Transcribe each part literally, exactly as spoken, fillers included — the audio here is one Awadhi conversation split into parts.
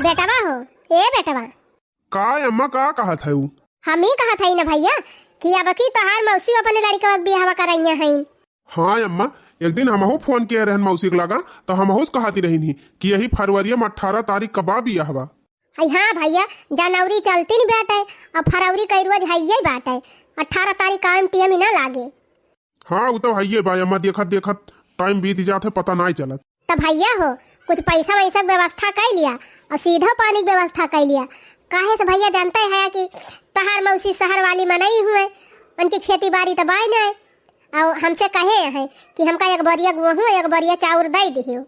बेटवा हो, ए बेटवा। का अम्मा, का कहत है उ? हम ही कहत हई न भइया कि अब की तोहार मौसी अपने लड़कवा के बियाहवा करइया हईन। हाँ अम्मा, एक दिन हमहू फोन किए रहन मौसी के लगा, तो हमहू से कहती रहिन ही कि यही फरवरिया में अठारह तारीख का बा बियाहवा। अई हाँ भइया, जनवरी चलती न बाटे, अब फरवरी कई रोज हइये बाटे, अठारह तारीख का आइम टियम ही ना लागे। हाँ, उ तो हइये बा अम्मा, देखत देखत टाइम बीत जात है, पता नाई चलत। त भइया हो, कुछ पैसा वैसा के व्यवस्था कइ लिया और सीधो पानी के व्यवस्था कइ लिया। काहे से भइया जानते हैं कि तहार मौसी शहर वाली मनई हुए, उनकी खेती बाड़ी त बाय नाय। और हमसे कहे हैं कि हमका एक बोरिया गेहूँ, एक बोरिया चाउर दइ दिहियो।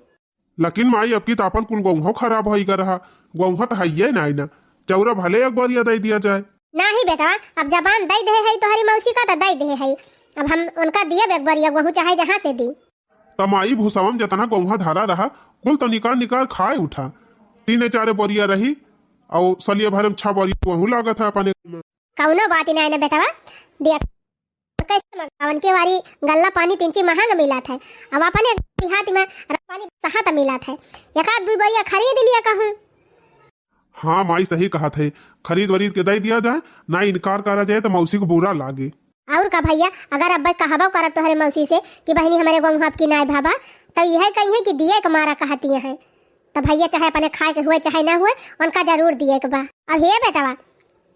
लेकिन माई, अब की त अपन कुल गेहूँ खराब होई गा रहा, गेहूँ त हइये नाई ना, चाउर भले एक बोरिया दइ दिया जाए। नाही बेटवा, अब जबान दइ दे है तोहरी मौसी का, त दइ दे है। अब हम उनका दियब एक बोरिया गेहूँ, चाहे जहाँ से दी। त माई, भूसावा में जतना गेहूँ धरा रहा, कुल त निकार निकार खाए उठा। तीने चारे बोरिया रही, और सलिया भरे में छह बोरिया गेहूँ लागत है अपने। कौनो बात ही नाई ना बेटवा, देख कैसे मंगावन के वारी गल्ला पानी तिनची महंग मिलत है, अब अपने देहात में पानी सहात मिलत है, एक आध दुई बोरिया खरीद लिया कहूँ। हाँ माई, सही कहत है, खरीद वरीद के दइ दिया जाए, ना इनकार करा जाए तो मौसी को बुरा लागे। और का भइया, अगर अब कहबो करब तोहरे मौसी से कि बहिनी हमरे गेहूँ अब की नाय भावा, तो यह कही है कि दिए के मारा कहती हैं। तो भइया चाहे अपने खाए के हुए चाहे ना हुए, उनका जरूर दिए के बा। और हे बेटवा,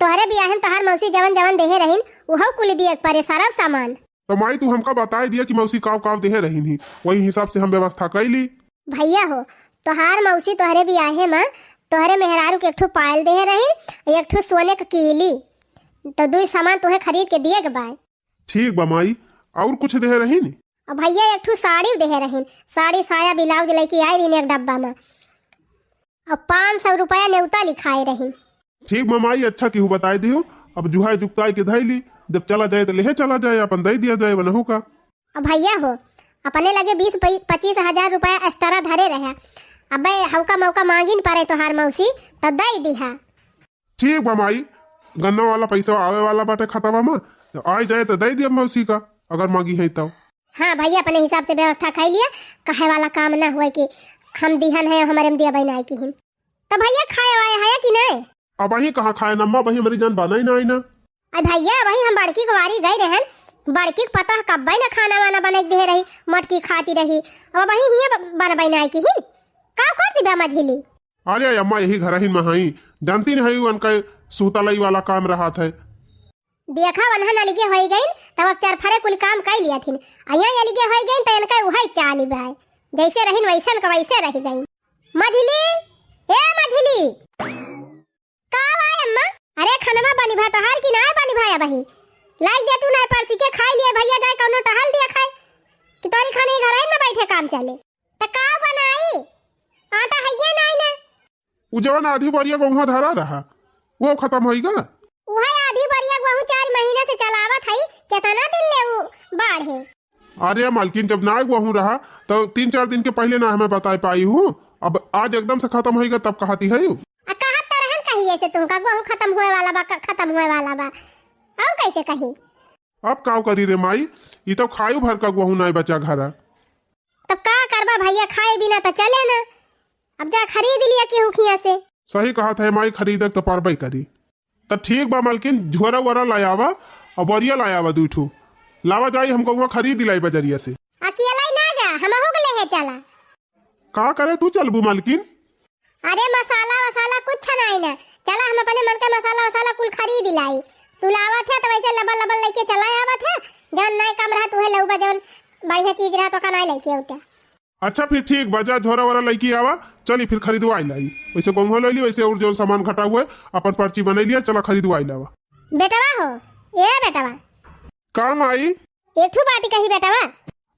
तोहरे बियाह में तोहार मौसी जवन जवन देहे रहिन, उहो कुल दिए के परे, सारा सामान। तो माई, तू हमका बताए दिया कि मौसी काव काव देहे रहिन ही, वही हिसाब से हम व्यवस्था कइ ली। भइया हो, तोहार मौसी तोहरे बियाहे में तोहरे मेहरारू के एक ठो पायल देहे रहिन, एक ठो सोने के कीली, तो दुई सामान तोहे खरीद के दिए के बाय। ठीक बा माई, और कुछ देहे रहिन? और भइया एक ठो साड़ी देहे रहिन, साड़ी साया ब्लाउज लेके आई रहिन एक डब्बा में। अब पाँच सौ रुपया नेवता लिखाए रही। ठीक बा माई, अच्छा केहू बताए दियो। अब जुहाई जुगताई के धइली, जब चला जाए तो लेहे चला जाए, अपन दइ दिया जाए वनहू का। अब भइया हो, अपने लगे बीस पई-, पच्चीस हजार रुपया extra धरे रहे। अबे हौका मौका मांगिन परे तोहार मौसी, तो दइ दिहा। ठीक बा माई, गन्ना वाला पैसा आवे वाला बाटे खतवा में, आई जाए तो दइ दिया मौसी का, अगर मांगी है तो। हाँ भइया, अपने हिसाब से व्यवस्था खाई लिया, कहे वाला काम ना हुए कि हम दिहन है, हमरे में दिया बहनाई की हिन। तो भइया खाए वाए है कि नहीं? अबहीं कहाँ खाए नम्मा, अबहीं हमरी जान बना ही ना आई ना। अरे भइया, अबहीं हम बड़की कुवारी गई रहन, बड़की के पता है कब्बे ना खाना वाना बना के दे रही, मटकी खाती रही। अब अबहीं हिये ब-, बनबे ना आई की हिन, का कर दिबा मझिली? अरे अम्मा, यही घर ही में हई, जानती नहीं है उनका सूतलई वाला काम रहत है। देखा, वनहन अलगे होई गइन, तब अब चरफरे कुल काम कई लिया थिन। अइया अलगे होई गइन, त इनका उहई चाल बा। जैसे रहिन, वैसन का वैसे रह गइन। मझिली, ए मझिली। का बा अम्मा? अरे, खनवा बनी भा तोहार कि नाय बनी भा अबही? लाइक दे तू नाय परसी के खाई लिए भइया, जाए कौनो टहल दिया खाए। कि तोरी खानी घर में बैठे काम चले। त का बनाई? आटा हइये नाय ना। उ जवन आधी बोरिया गेहूं धरा रहा, वो खतम होई गा? उहे आधी बोरिया गेहूं चार महीना से चलावत हई, केतना दिन ले उ बाढ़े? अरे मालकिन, जब ना गेहूं रहा, तो तीन चार दिन के पहिले ना हमें बताए पाई हूँ। अब आज एकदम से खतम होई गा, तब कहती है। आ कहत त रहन कहिए से तुमका गेहूं खतम होए वाला बा, क-, खतम होए वाला बा। और कैसे कही? अब काव करी रे माई, ई तो खायु भर का गेहूं नाय बचा घरा। तब का करबा भइया, खाए बिना त चले ना। अब जा खरीद लिया केहू खिया से। सही कहत है माई, खरीदक त परबे करी। त ठीक बा मलकिन, झोरा वोरा लायावा और बोरिया लायावा दुई ठो। लावा जाई, हम गेहूं खरीद लाई बजरिया से। अकेला ही ना जा, हमहू के लेहे चला। का करे तू चलबू मलकिन? अरे मसाला वसाला कुछ नाई ना, चला हम अपने मन के मसाला वसाला कुल खरीद लाई। तू लावत है तो वैसे लबल लबल लेके चला आवत है, जौन नाई काम रहा तुहे लउबा, जौन बढ़िया चीज रहा तो का नाई लेके आउते। अच्छा फिर ठीक बा, जा झोरा वोरा लइके आवा, चली फिर खरीदवाई लाई। वैसे गेहूं ले ली, वैसे और जौन सामान घटा हुआ है, अपन पर्ची बनई लिया, चला खरीदवाई लावा। बेटवा हो, ए बेटवा। का माई? एक ठो बात कही बेटवा।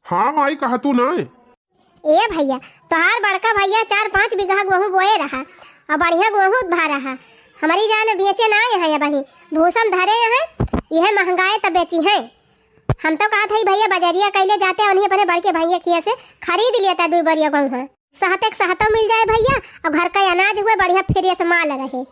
हाँ माई, कहा तू ना। ए भइया, तोहार बड़का भइया चार पाँच बीघा गेहूं बोए रहा और बढ़िया गेहूं भा रहा। हमरी जान बेचे ना आए हैं अबही, भूसा में धरे हैं, यह महंगाए तब बेची हैं। हम तो कहत हई भइया बजरिया कैले जाते उन्हीं अपने बड़के भइया खिया से खरीद लेता दुई बोरिया गेहूं। सहते के सहतो मिल जाए भइया, और घर का अनाज हुए बढ़िया फ्रेश माल रहे।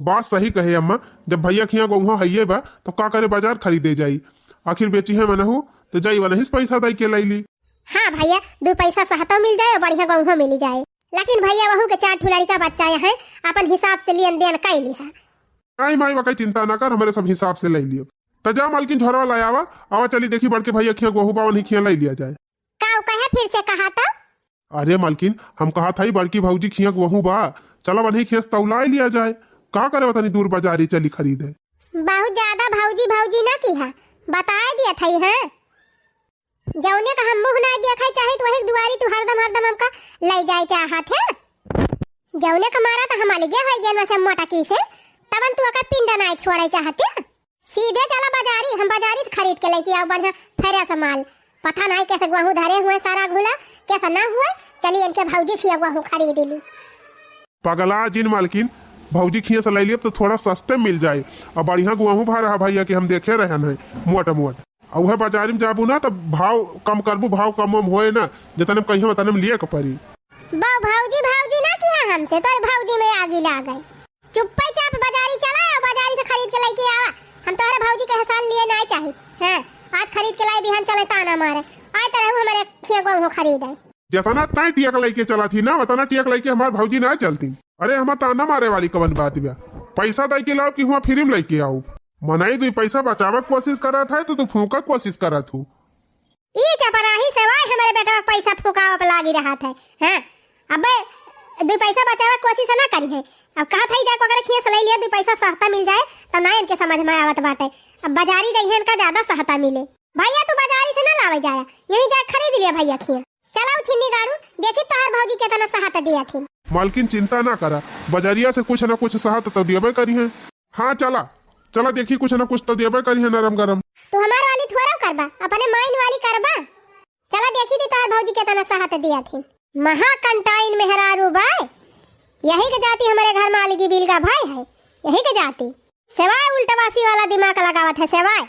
बात सही कहे अम्मा, जब भइया खिया गेहूं हइये बा तो का करे बाजार खरीदे जाई, आखिर बेची है मनहू तो जाई वनही से पैसा दई के लाई ली। हाँ भइया, दू पैसा सहतो मिल जाए और बढ़िया गेहूं मिल जाए। लेकिन भइया, वहू के चार ठो लड़िका बच्चा हैं, अपन हिसाब से लेन देन कइ लिहा। नाहीं माई, वकई चिंता ना कर, हमरे सब हिसाब से लइ लियो। त जा मलकिन, झोरवा लइ आवा, आवा चली देखी बड़के भइया खिया गोहूँ बा, उन्हीं खिया लइ लिया जाए। का उ कहे फिर से कहा त? अरे मलकिन, हम कहत हई बड़की भौजी खिया गोहूँ बा, चला उन्हीं खिया से तौलाइ लिया जाए। का करे वतनी दूर बजारी चली खरीदे। बहुत ज्यादा भौजी भौजी ना किहा, बताइ दिया थई, हाँ? जौने का हम मुँह ना देखे चाहित, वही दुआरी तू हरदम हरदम हमका लइ जाए चाहत है। जौने का मारा त हम अलगे होइ गए वैसे मोटा की से, तबन तू ओकर पिंड नाहीं छोड़े चाहत है। सीधे चला बजारी, हम बजारी से खरीद के लइके आउ बढ़िया फेरे से माल। पता नाहीं कैसे गोहूँ धरे हुए सारा घुला, कैसे ना हुए। चली इनके भौजी खिया गोहूँ खरीद ली। पगला जिन मलकिन, भौजी खिया से लइ लिया तो थोड़ा सस्ते मिल जाए। अउ बढ़िया गोहूँ भा रहा भइया कि हम देखे रहन है, मोट मोट। अउ उहे बजारी में जाबू ना, तब भाव कम करबू, भाव कम वम होए ना, जतने में कहिए, वतने में लिए के परी। बा भौजी, भौजी ना किहा हमसे, तोरे भौजी में आगी लागे। चुप्पे चाप बजारी चला, अउ बजारी से खरीद के लइके आवा। हम तोहरे भौजी के एहसान लिए नाहीं चाही। हाँ, आज खरीद के लाई, बिहान चले ताना मारे। आए तो रहू हमरे खिया गोहूँ खरीदे। जतना तैं टियक लइके चलत ही ना, वतना टियक लइके हमार भौजी ना चलती। अरे, हमार ताना मारे वाली कवन बात बा? पैसा दइ के लाओ कि हुआँ फ्री में लइके आउब? मनई दुई पैसा बचावे के कोशिश करत है, तो तू फूँका के कोशिश करत हू। ई चपराही सेवाई हमरे बेटवा के पैसा फुकावे पे लागी रहत है, हैं? अबे, दुई पैसा बचावे के कोशिश ना करिहैं। अब कहत है, जाके ओकरे खिया से लइ लिया, दुई पैसा सस्ता मिल जाए, तब ना इनके समझ में आवत बाटे। अब बजारी जइहैं, इनका ज्यादा सस्ता मिले। भइया, तू बजारी से ना लावे जाया, यहीं जाके खरीद लिया भइया खिया। चला उ छिन्नी गाड़ू, देखी तोहार भौजी केतना सस्ता दिया थी। मालकिन, चिंता ना करा, बजरिया से कुछ ना कुछ सस्ता तो देबे करिहैं। हाँ, चला, चला देखी, कुछ ना कुछ तो देबे करिहैं नरम गरम। तू हमार वाली थोड़ा करबा, अपने माइन वाली करबा। चला देखी थी तोहार भौजी केतना सस्ता दिया थी। महाकंटाइन मेहरारू बाय, यही के जाति हमरे घर में अलगी बिलगा भाई है, यही के जाति। सेवाय उल्टवासी वाला दिमाग लगावत है, सेवाय।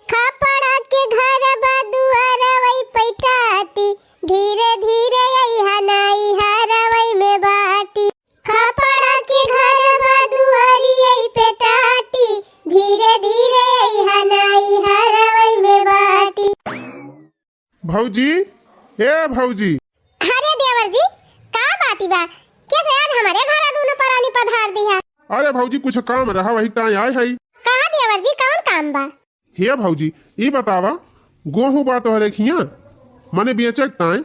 खपड़ा के घर बा दुआरवई पे टाटी, धीरे धीरे अइहा नइहरवई में बाटी। खपड़ा के घर बा दुआरियई पे टाटी, धीरे धीरे अइहा नइहरवई में बाटी। भौजी, ए भौजी। अरे देवर जी, का बाती बा? कैसे आज हमरे घरा दूनो परानी पधार दिहा? अरे भौजी, कुछ काम रहा, वही ताई आए हई। कहा देवर जी, कौन काम बा? हे भौजी, ई बतावा, गोहूँ बा तोहरे खिया, मने बेचे के ताई?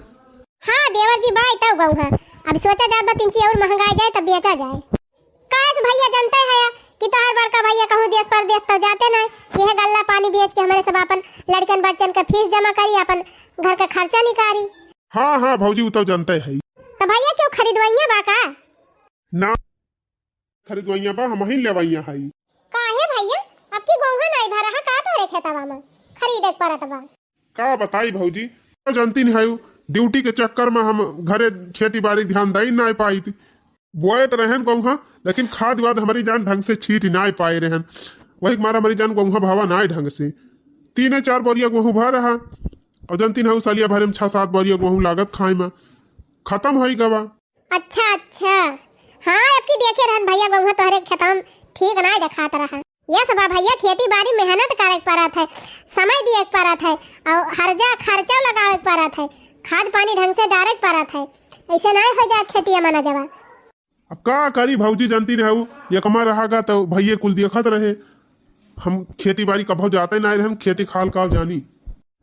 हाँ देवर जी, बा तौ गोहूँ है। अब सोचा जात बा, तिनची और महंगाई जाए तब बेचा जाए। काहे से भइया, जनते है कि तोहार बड़का भइया कहूँ देश परदेश तो जाते नाहीं, यह गल्ला पानी बेच के हमरे सब अपन लड़कन बच्चन के फीस जमा करी, अपन घर के खर्चा निकारी। हाँ, हाँ भौजी, उ तो जनते है। तो भइया क्यों खरीदवइया बा का? ना खरीदवइया बा, हमहीं लेवइया हई। काहे भइया, अब की गोहूँ नाहीं भरा है का तोहरे खेतवा में? खरीदे के परत बा। का बताई भौजी, तो जनती नहीं है, ड्यूटी के चक्कर में हम घरे खेती बारी ध्यान दे नाहीं पाइत। बोए त रहन गोहूँ, लेकिन खाद वाद हमरी जान ढंग से छीट नाहीं पाए रहन। वही के मारा हमरी जान गोहूँ भावा नाहीं ढंग से। तीने चार बोरिया गोहूँ भा रहा, और जनती नहीं, सलिया भरे में छह सात बोरिया गोहूँ लागत खाए में खत्म होई गवा। अच्छा, अच्छा। हाँ, अब की देखे रहन भइया, गोहूँ तोहरे खेतवा में ठीक नाहीं देखात रहा। यस बा भइया, खेती बारी मेहनत करे के परत है, समय दिए के परत है, और हर जा खर्चा लगावे के परत है, खाद पानी ढंग से डारे के परत है, ऐसे नाहीं हो जात खेती अमना जवा। अब का करी भौजी, जनती नहीं हऊ, एकमा रहा गा तो भइये कुल देखत रहे। हम खेती बारी कभौ जाते नाहीं रहे, हम खेती खाल का जानी,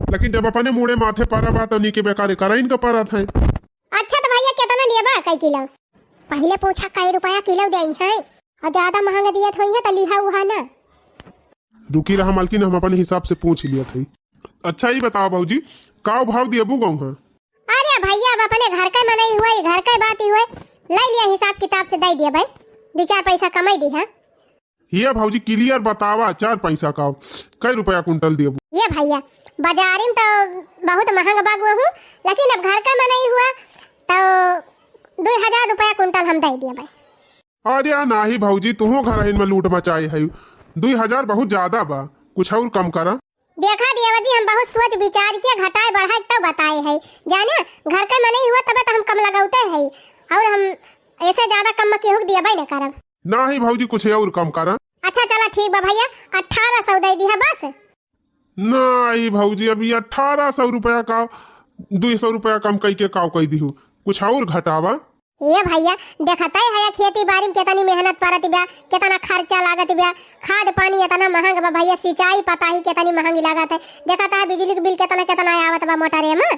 लेकिन जब अपने मूड़े माथे परा बा तो नीके बेकारे करइन का परत है। अच्छा तो भइया, केतना लेबा कई किलो? पहिले पूछा कई रुपया किलो देई है, और ज्यादा महंगा दियत होई है तो लिहा उहा ना। रुकी रहा मालकिन, हम अपन हिसाब से पूछ लियत हई। अच्छा ई बतावा भौजी, का भाव देबू गोहूँ? अरे भइया, अब अपने घर के मनई हुए, घर के बात ही हुए, लइ लिया हिसाब किताब से दइ दिया भाई, दुइ चार पैसा कमइ दिहा। ये भौजी clear बतावा, चार पैसा का कई रुपया कुंटल देबू? ये भइया, बजारी में तो बहुत महंग बा गोहूँ, लेकिन अब घर के मनई हुआ तो दुइ हजार रुपया कुंटल हम दइ दिया भाई। अरे नाहीं भौजी, तुहूँ घरहिन में लूट मचाए है, दुइ हजार बहुत ज्यादा बा, कुछ और कम करा। देखा देवर जी, हम बहुत सोच विचार के घटाए बढ़ाए तब बताए है, जाने घर के मनई हुआ तबे तो हम कम लगौते है, और हम ऐसे ज्यादा कम में केहू के देबे न करब। नाहीं भौजी, कुछ और कम करा। अच्छा चला ठीक बा भइया, अठारह सौ दइ दिहा बस। नाहीं भौजी, अभी अठारह सौ रुपया का दुई सौ रुपया कम कइके काव कइ दिहू, कुछ और घटावा। ए भइया, देखतै हया खेती बारी में केतनी मेहनत परत बा, केतना खर्चा लागत बा, खाद पानी एतना महंग बा भइया, सिंचाई पताही केतनी महंगी लागत है। देखत है बिजली के बिल केतना केतना आवत बा मोटरे में।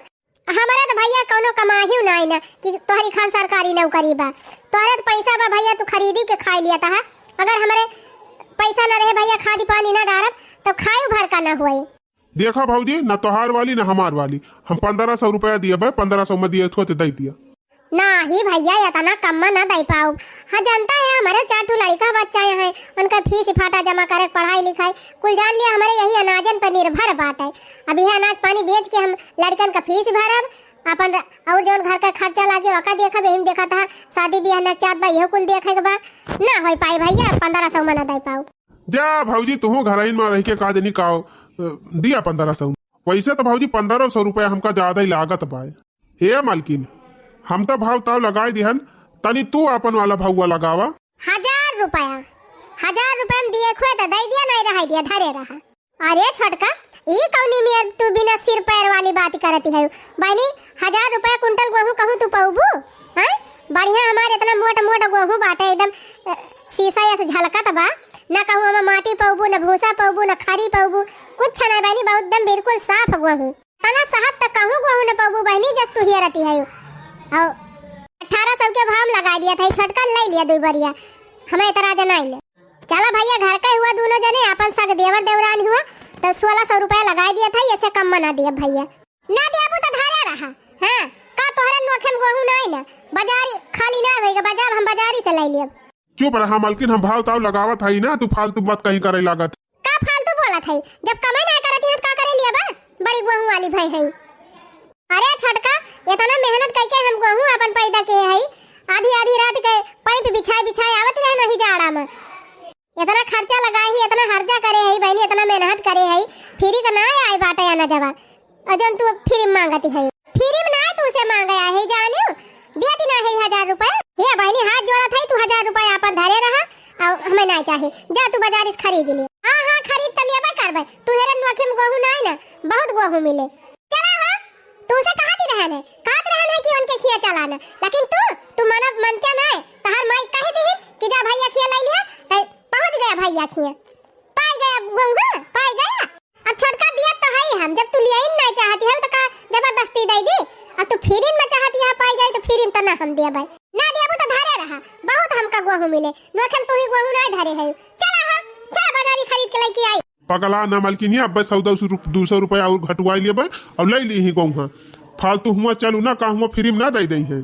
हमरे त भइया कउनो कमाहिउ नाई ना कि तोहरी खान सरकारी नौकरी बा, तोहरे त पैसा बा भइया, तू खरीदी के खाइ लियत ह। अगर हमरे पैसा ना रहे भइया, खाद पानी ना डारब त खाइउ भर का ना होई। देखा भौजी, ना तोहार वाली ना हमार वाली, हम पन्द्रह सौ रुपया दियब, पन्द्रह सौ में दिए थोते दइ दिया। नाही भइया, एतना कम में ना दइ पाउब। हाँ, जानता है, हमरे चार ठो लड़िका बच्चा हैं, उनका फीस फाटा जमा करे, पढ़ाई लिखाई, कुल जान लिया, हमरे यही अनाजन पर निर्भर बाटे। अब यह अनाज पानी बेच के हम लड़िकन का फीस भरब, अपन र-, और जौन घर का खर्चा लागे, ओका देखब, यही में देखत ह, शादी बियाह नचात बा, इहो कुल देखे के बा। ना होइ पाई भइया, पन्द्रह सौ में ना दइ पाउब। जा भौजी, तुहू घरइन में रहि के का जनी का, अ, दिया पन्द्रह सौ। वइसे त भौजी, पन्द्रह सौ रुपया हमका जादा ही लागत बाय। हे मलकिन, हम त भाव ताव लगाइ दिहन, तनी तू आपन वाला भउवा लगावा। हजार रुपया, हजार रुपया में दिए खुए त दइ दिया, नाहीं रहइ दिया, धरे रहा। अरे छोटका, ई कउनी मेर तू बिना सिर पैर वाली बात करती है? बहिनी, हजार रुपया कुंटल गोहूँ कहूँ तू पउबू? हैं? बढ़िया हमार एतना मोट मोट गोहूँ बाटे, एकदम, अ, शीशा यस झलकत बा। न कहूँ ओमा माटी पउबू, न भूसा पउबू, न खरी पउबू, कुछ नाहीं बहिनी, बहुत एकदम बिल्कुल साफ गोहूँ। तना सहत त कहूँ गोहूँ न पउबू बहिनी, जस तू हियरती है। अउ अठारह सौ के भाव लगाइ दिया था, ई छोटका लइ लिया दुइ बरिया, हमें एतराज नाहीं न। चला भइया, घर के हुआ दूनो जने, आपन सग देवर देवरान हुआ, त सोलह सौ रुपया लगाइ दिया था, एसे कम में ना दिया भइया। ना देबू त धरे रहा। हाँ, का तोहरे नोखे में गोहूँ नाई ना? बजारी खाली ना होइगा, बजाब हम बजारी से लइ लेब। चुप रहा मलकिन, हम भाव ताव लगावत हई ना, तू फालतू बात कहीं करे लागत। का फालतू बोलत हई? जब कमाई ना करत हई, त का करे लिया बा? बड़ी गोहूँ वाली भई हई। अरे छोटका, एतना मेहनत कइके हम गोहूँ आपन पैदा किहे हई, आधी आधी रात के पाइप बिछाए बिछाए आवत रहे नहीं जाड़ा में। एतना खर्चा लगाए ही, एतना हर्जा करे हई बहिनी, एतना मेहनत करे हई, फ्री का ना आए बाटे अनाजवा। अउर जउन तू फ्री में मांगती है, फ्री में ना तू से मांगे आए है, जानियो, दियत ना है हजार रुपया। हे बहिनी, हाथ जोड़त है, तू हजार रुपया आपन धरे रहा, अउर हमें ना चाही, जा तू बजारी से खरीद ले। हाँ, हाँ, खरीद त लेबे करबे, तू हेरे नोखे में गोहूँ नाई ना, बहुत गोहूँ मिले। चला हो, तू से कहती रहन है, कहत रहन है कि उनके खिया चलाना, लेकिन तू, तू मन, मनते नाई, तहार माई कही दिहिन कि जा भइया खिया लइ लिया, ए, पहुँच गया भइया खिया, पाई गया गोहूँ, पाई गया। अब छोटका दिया तो है ही हम, जब तू लिया ही नहीं चाहती है तो का जबरदस्ती दे दी? अब तू फ्री में चाहती है पाई जाए तो फ्री में तो ना हम दिया भाई, ना दिया वो तो धरे रहा, बहुत हमका गोहूँ मिले, नोखे में तू ही गोहूँ नहीं धरे है। चला हो, चला बजारी खरीद के लेके आई। पगला ना मलकिनिया, अब्बे सौ दो सौ रुप-, दो सौ रुपया और घटवाई लेबे और ले ली ही गोहूँ। फालतू हुआ चलू ना, का हुआ फ्री में ना दे दे है।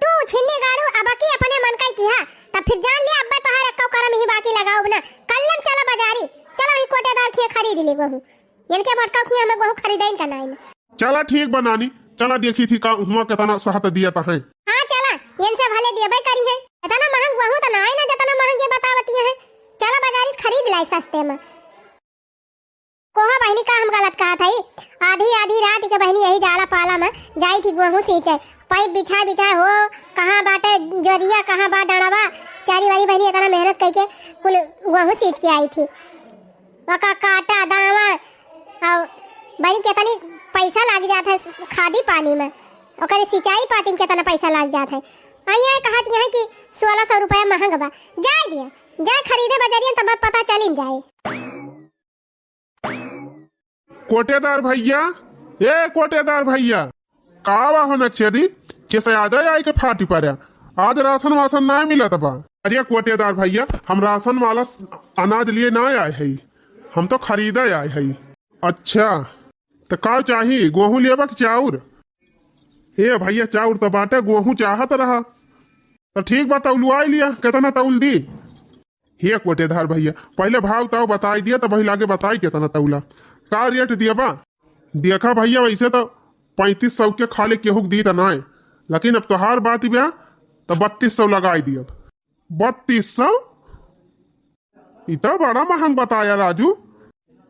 तू छिन्नी गाड़ू, अब की अपने मन का ही किहा, तब फिर जान लिया, अब्बे तोहार एक्को करम ही बाकी लगाउब ना। कल्लम चला बजारी, चला वही कोटेदार खिया खरीद ले गोहूँ। इनके भटकाव खिया हमें गोहूँ खरीदे इनका नाई ना। चला ठीक बा नानी, चला देखी थी का हुआ कितना सहत दिया ता है। हाँ चला, इनसे भले दियबे करी है, इतना महंग गोहूँ तो नाई ना जितना महंग ये बतावती है। चला बजारी से खरीद लाई सस्ते में। कोहा बहिनी का हम गलत कहत हई? आधी आधी रात के बहिनी यही जाड़ा पाला में जाई थी गोहूँ सींचे, पाइप बिछा बिछा हो, कहाँ बाटे जोरिया, कहाँ बा डंडवा, चारी वाली बहिनी इतना मेहनत कइके कुल गोहूँ सींच के आई थी। ओका काटा दावा, और बहिनी कितनी पैसा लाग जात है खादी पानी में, ओकरे सिंचाई पाती में कितना पैसा लाग जात है। आ यहाँ कहत यहाँ कि सोलह सौ रुपया महंग बा, जाए दिया, जाए खरीदे बजरिया तब पता चलिन जाए। कोटेदार भइया, ए कोटेदार भइया, का बा हो नक्शेदी? कैसे आज आए के फाटी पड़े? आज राशन वासन ना मिलत बा। अरे कोटेदार भइया, हम राशन वाला स-, अनाज लिए ना आए हई, हम तो खरीदे आए हई। अच्छा, तो का चाही, गोहूँ लेबा कि चाउर? ए भइया, चाउर तो बाटे, गोहूँ चाहत रहा। तो ठीक बा, तौलवाई लिया, कितना तौल दी? हे कोटेदार भइया, पहिले भाव ताव बताई दिया, तब वही लागे बताई केतना तौला। का रेट दिया बा? देखा भइया, वैसे तो पैंतीस सौ के खाले केहू के दीत नाय, लेकिन अब तोहार बात बा, तो बत्तीस सौ लगाई दिया। बत्तीस सौ? ई तो बड़ा महंग बताया राजू।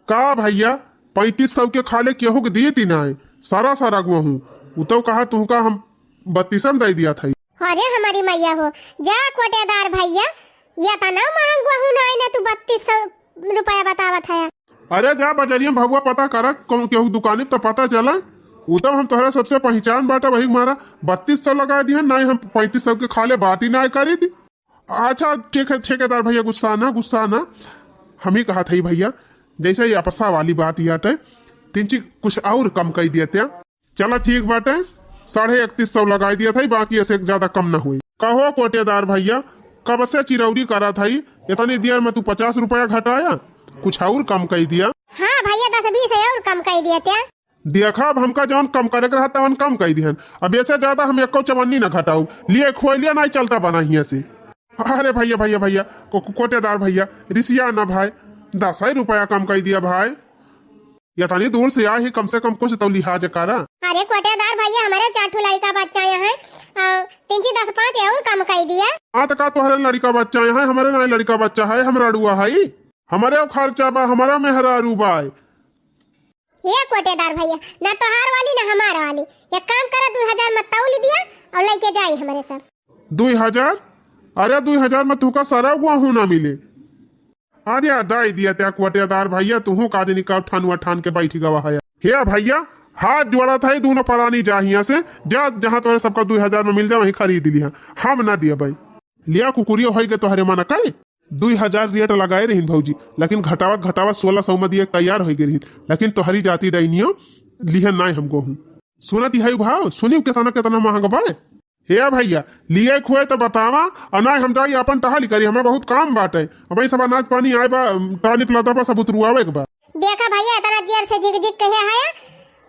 का भइया, पैंतीस सौ के खाले केहू के दीत ही नाय, सारा सारा गोहूँ। उ तो कहा तुहका हम बत्तीस में दे दिया था। अरे हमारी मैया हो, जा कोटेदार भइया, ये तना महंग गोहूँ ना आई ना, तू बत्तीस सौ रुपया बतावत है। अरे जा बजरिया में भगवा पता करा, कौन केहू दुकानी पे तो पता चला। उ तब हम तोहरा सबसे पहिचान बाटा, वही मारा बत्तीस सौ लगाइ दिहन, नाहीं हम पैंतीस सौ के खाले बात ही नाहीं करी थी। अच्छा, ठीक है ठेकेदार भइया, गुस्सा ना, गुस्सा ना। हम ही कहत हई भइया, जइसे ये अपसा वाली बात ही आटे, तिनची कुछ अउर कम कइ दिया त्या। चला ठीक बाटे, साढ़े इकतीस सौ लगाइ दिया था, बाकी एसे ज्यादा कम ना होई। कहो कोटेदार भइया, कब से चिरौरी करत हई, इतनी देर में तू पचास रुपया घटाया, कुछ अउर कम कइ दिया। हाँ भइया, दस बीस अउर कम कइ दिया त्या। देखा, अब हमका जउन कम करे के रहा, तवन कम कइ दिहन। अब एसे ज्यादा हम एक्को चवन्नी न घटाउब। लिया खोइ लिया, नाहीं चलता बना हियाँ से। अरे भइया, भइया, भइया, को-, को-, कोटेदार भइया, रिसिया न भाई, दस ही रुपया कम कइ दिया भाई। इतनी दूर से आए ही, कम से कम कुछ तो लिहाज करा। अरे कोटेदार भइया, हमरे चार ठो लड़िका बच्चा हैं, अ, तिनची दस पाँच अउर कम कइ दिया। हाँ, त का तोहरे लड़िका बच्चा हैं? हमरे नाहीं लड़िका बच्चा है, हम रड़ुआ है, हमरे खर्चा बा, हमरे मेहरारू बा। ए कोटेदार भइया, ना तोहार वाली ना हमार वाली। एक काम करा, दुइ हजार में तौल दिया अउर लइके जाई हमरे सब। दुइ हजार? अरे दुइ हजार में तुहका सारा गेहूं ना मिले। अरे दाई दिया त्या कोटेदार भइया, तुहू का जनी का ठानुआ ठान के बैठी गवा है। हे भइया, हाथ जोड़त है, दूनो परानी जा हियाँ से, जा जहाँ तोहरे सबका दुइ हजार में मिल जा, वहीं खरीद लिहा। हम ना दिया भाई। लिया कुकुरियो होई के तोहरे मन कहे। दुइ हजार रेट लगाए रहिन भौजी, लेकिन घटावत घटावत सोलह सौ में दिए तैयार होइ गए रहिन, लेकिन तोहरी जाति डैनियो लिहे नाय हम गोहूँ। सुनत ही भाव, सुनियो केतना केतना महंग बा। हे भइया, लिहे खुए तो बतावा, अउर नाय हम जाई आपन टहली करी, हमें बहुत काम बाटे। अबहीं सब अनाज पानी आए बा, टॉनिक लदा बा, सब उतरुआवे के बा। देखा भइया, इतना देर से झिक झिक कहे है,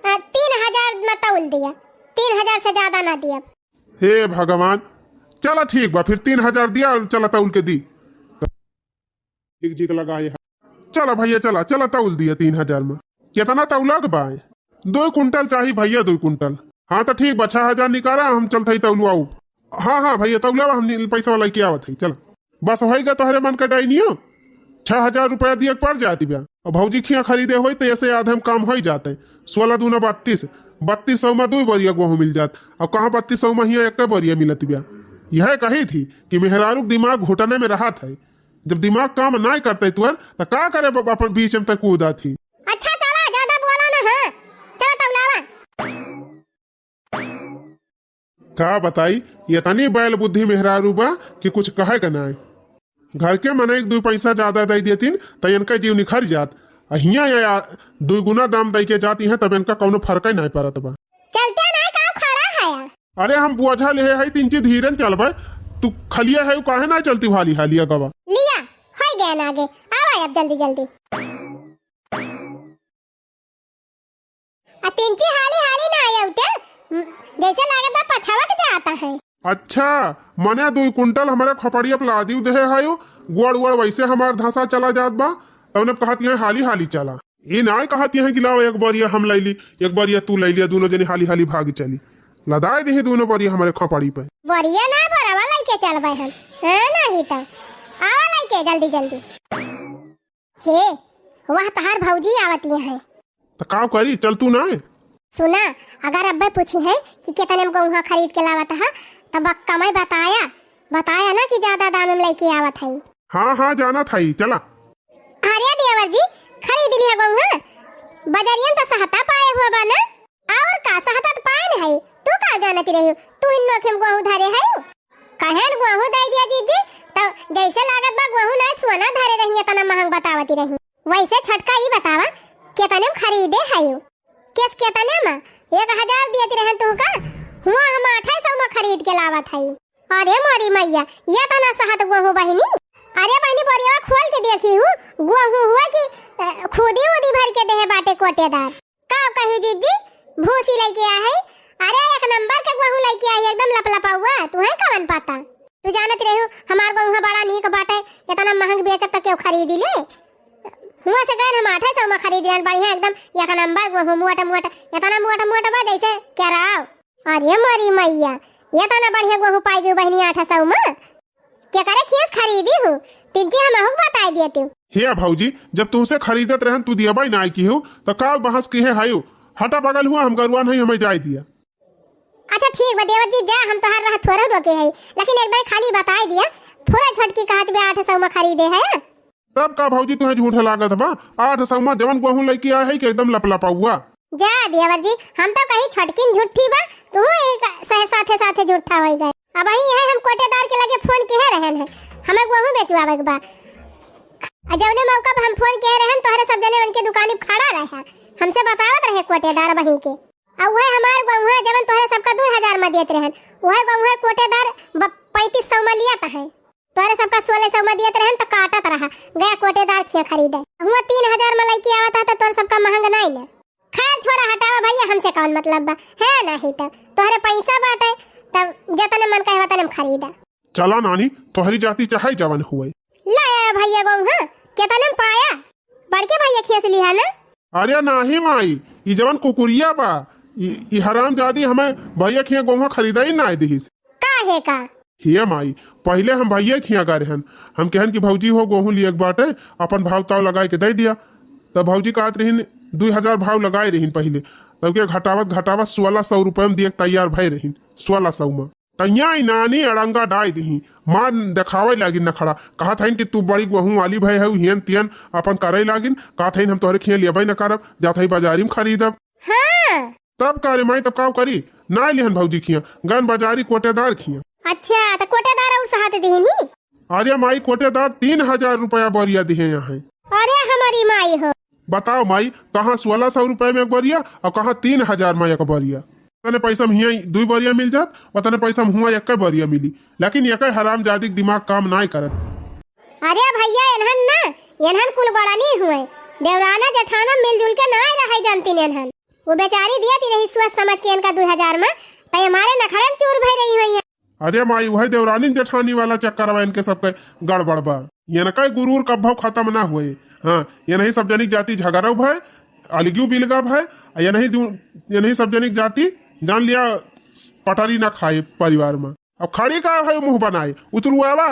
अ, तीन हजार में तौल दिया, तीन हजार से ज्यादा ना दिया। हे भगवान, चला ठीक बा, फिर तीन हजार दिया अउर चला तौल के दी। झिक झिक लगा है। चला भइया, चला, चला तौल दिया तीन हजार में। केतना तौला के बा? दुइ कुंटल चाही भइया, दुइ कुंटल। हाँ त ठीक बा, छह हजार निकाला, हम चलत हई तौलवाऊ। हाँ, हाँ भइया, तौलावा, हम पैसा लइके आवत हई, चला। बस होइगा तोहरे मन का डैनियो, छह हजार रुपया दिए के पड़ जात बा। अउर भौजी खिया खरीदे होई त एसे आधे में काम होइ जात है। सोलह दूना बत्तीस, बत्तीस सौ में दुइ बोरिया गोहूँ मिल जात। अउर कहाँ बत्तीस सौ में हियाँ एक बोरिया मिलत बा। यह कही थी कि मेहरारू के दिमाग घुटने में रहत है। जब दिमाग काम नाय करते तुअर, त का करे ब-, अपन बीच में तक कूदा थी। अच्छा चला, ज्यादा बोला ना, हाँ। चला तौलावा। का बताई, इतनी बैल बुद्धि मेहरारू बा कि कुछ कहे के नाय। घर के मनई एक दुइ पैसा ज्यादा दे देतिन, त इनका जीव निखर जात। आ हियाँ या दुइ गुना दाम दे के जाती हैं, तब इनका कौनो फर्क ही नाय पड़त बा। चलते नाय, का खड़ा है यार? अरे हम बोझा लेहे हई, तिनची धीरन चलबे, तू खलिया है, काहे ना चलती हाली हाली अगवा? लिया, होई गया ना आगे, आवा अब जल्दी जल्दी। आ तिनची हाली हाली ना आया उते, जैसे लागत बा पछावत जाता है। अच्छा, मने दुइ कुंटल हमारे खोपड़िया पे लादिउ देहे हयो, गोड़ वोड़ वैसे हमार धंसा चला जात बा, तउने कहत यहाँ हाली हाली चला। ई नाय कहत यहाँ कि लाओ एक बोरिया हम लैली, एक बोरिया तू लैली, दूनो जने हाली हाली भाग चली। लदाए देहे दूनो बोरिया हमारे खोपड़ी पे। बोरिया ना बोरवा लइके चलबे हम। हाँ, नहीं तो। आवा लइके जल्दी जल्दी। हे, वह तहार भौजी आवत यहाँ। त का करी, चल तू ना। सुना, अगर अब्बे पूछी है कि कितने में गोहुआ खरीद के लावत है, तब कमई बताया, बताया ना कि ज्यादा दाम में लइके आवत है। हाँ, हाँ, जानत हई, चला। अरे देवर जी, खरीद लिहा गोहुआ, बजरियन त सहता पाए हुआ बा ना, और का सहता त पाए न है, तू का जानत रही, तू ही नोखे में गोहूँ धरे है, कहेन गोहूँ दे दिया जीजी, त जैसे लागत बा गोहूँ ना सोना धरे रही, इतना महंग बतावती रही। वैसे छोटका ई बतावा, कितने में खरीदे है? केस केतने में? एक हजार दियत रहन तुहका, हुआ हम आठे सौ में खरीद के लावत हई। अरे मोरी मैया, ये तना सहत गोहूँ बहिनी। अरे बहिनी, बोरिया खोल के देखी हूँ, गोहूँ हुआ कि, अ, खुदी उदी भर के देहे बाटे कोटेदार। का कहू जीजी, भूसी लइके आ है। अरे एक नंबर के गोहूँ लइके आई, एकदम लपलपाउआ। तुहे कवन पता? तू जानत रहू, हमार गोहूँ बड़ा नीक बाटे, इतना महंग बेचब त केहू खरीदी ले? हुआ से गए हम आठे सौ में खरीद लेन, बढ़िया एकदम एक नंबर गोहूँ, मोट मोट, इतना मोट मोट बा जैसे केराव। अरे मोरी मैया, इतना बढ़िया गोहूँ पाई गई बहिनी आठ सौ में। केकरे खेस खरीदी हूँ, तिनची हमहू के बताई दिया तू। हे भौजी, जब तुमसे खरीदत रहन तू दिया बाई नाई की हूँ, तो का बहस की है हायू? हटा बगल हुआ, हम गरुआ नहीं, हमें जाए दिया। अच्छा ठीक बा देवर जी, जा, हम तोहार राह थोड़ा रोके है, लेकिन एक दाई खाली बताई दिया, थोड़ा छोटकी कहत बे आठ सौ में खरीदे है। तब का भौजी तुहे झूठ लागत बा? आठ सौ में जवन गोहूँ लइके आए है कि एकदम लपलपाउआ। जा देवर जी, हम तो कही छोटकिन झूठी बा, तू एक सहे साथे साथे झूठा होई गए। अबहीं यह हम कोटेदार के लगे फोन किहे रहन है, हमें गोहूँ बेचवावे के बा। आ जौने मौका पर हम फोन किहे रहन, तोहरे सब जने उनके दुकानी पे खड़ा रहे, हमसे बतावत रहे कोटेदार बही के। आ उहे हमार गोहूँ जवन तोहरे सबका दू हजार में देत रहन, उहे गोहूँ कोटेदार ब-, पैंतीस सौ में लियत है। तोहरे सबका सोलह सौ में दियत रहन त काटत रहा, गया कोटेदार खिया खरीदे। हुआ तीन हजार में लइके आवत है त तोहरे सबका महंग नाई न। खैर छोड़ा, हटावा भैया, हमसे कौन मतलब बा, है नहीं त तोहरे पैसा बाटे, तब जतने मन कहे वतने में खरीदा। चला नानी, तोहरी जाति चाहे जवन हुए। ला आया भैया गोहूँ, केतने में पाया? बड़के भैया खिया से लिहा ना? अरे नाही माई, ई जवन कुकुरिया बा, ई, ई हरामजादी हमें भैया खिया गोहूँ खरीदा ही नाई दिहिस। काहे का? हे माई, पहिले हम भैया खिया गए रहन, हम कहन कि भौजी हो गोहूँ लिए के बाटे, अपन भाव ताव लगाए के दे दिया। तब भौजी कहत रहिन, दुई हजार भाव लगाए रहिन पहिले, तब के घटावत घटावत सोलह सौ रुपये में दिए के तैयार भय रहिन, सोलह सौ में। तैया ई नानी अड़ंगा डाई दिही, मार देखावे लागिन नखड़ा, कहत हइन कि तू बड़ी गोहूँ वाली भय है, हियन तियन अपन करे लागिन, कहत हइन हम तोहरे खिया लेबे न करब, जात हई बाजारी में खरीदब। हाँ। तब का रे माई, तब का करी? ना लिहन भौजी खिया, गन बाजारी कोटेदार खिया। अच्छा, त कोटेदार और सहाते दिहिन ही? अरे माई, कोटेदार तीन हजार रुपया बोरिया दिहे यहाँ है। अरे हमारी माई हो। बताओ माई, कहाँ सोलह सौ रुपये में एक बोरिया और कहाँ तीन हजार में एक बोरिया। तने पैसा में हिया दुई बोरिया मिल जात, वतने पैसा में हुआ एक बोरिया मिली, लेकिन एक हरामजादी के दिमाग काम नाई करत। अरे भैया, एनहन ना, एनहन कुल बड़ा नहीं हुए, देवराना जेठाना मिलजुल के नाई रहे जानती एनहन। वो बेचारी दिया ती रही सोच समझ के इनका दो हजार में, तय हमारे नखड़े में चूर भई रही हुई है। अरे माई, वही देवरानी जेठानी वाला चक्कर बा, इनके सबके गड़बड़ बा। इनका गुरूर कब्बो खत्म ना हुए। हाँ, इनही सब जनिक जाति झगड़ा भय, अलगियो बिलगा भय, आ इनही दू-, इनही सब जनिक जाति जान लिया पटरी ना खाए परिवार में। अब खड़ी का है मुँह बनाए, उतरू आवा,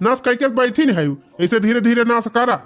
नाश कइके बैठी नहीं है, ऐसे धीरे धीरे नाश करा।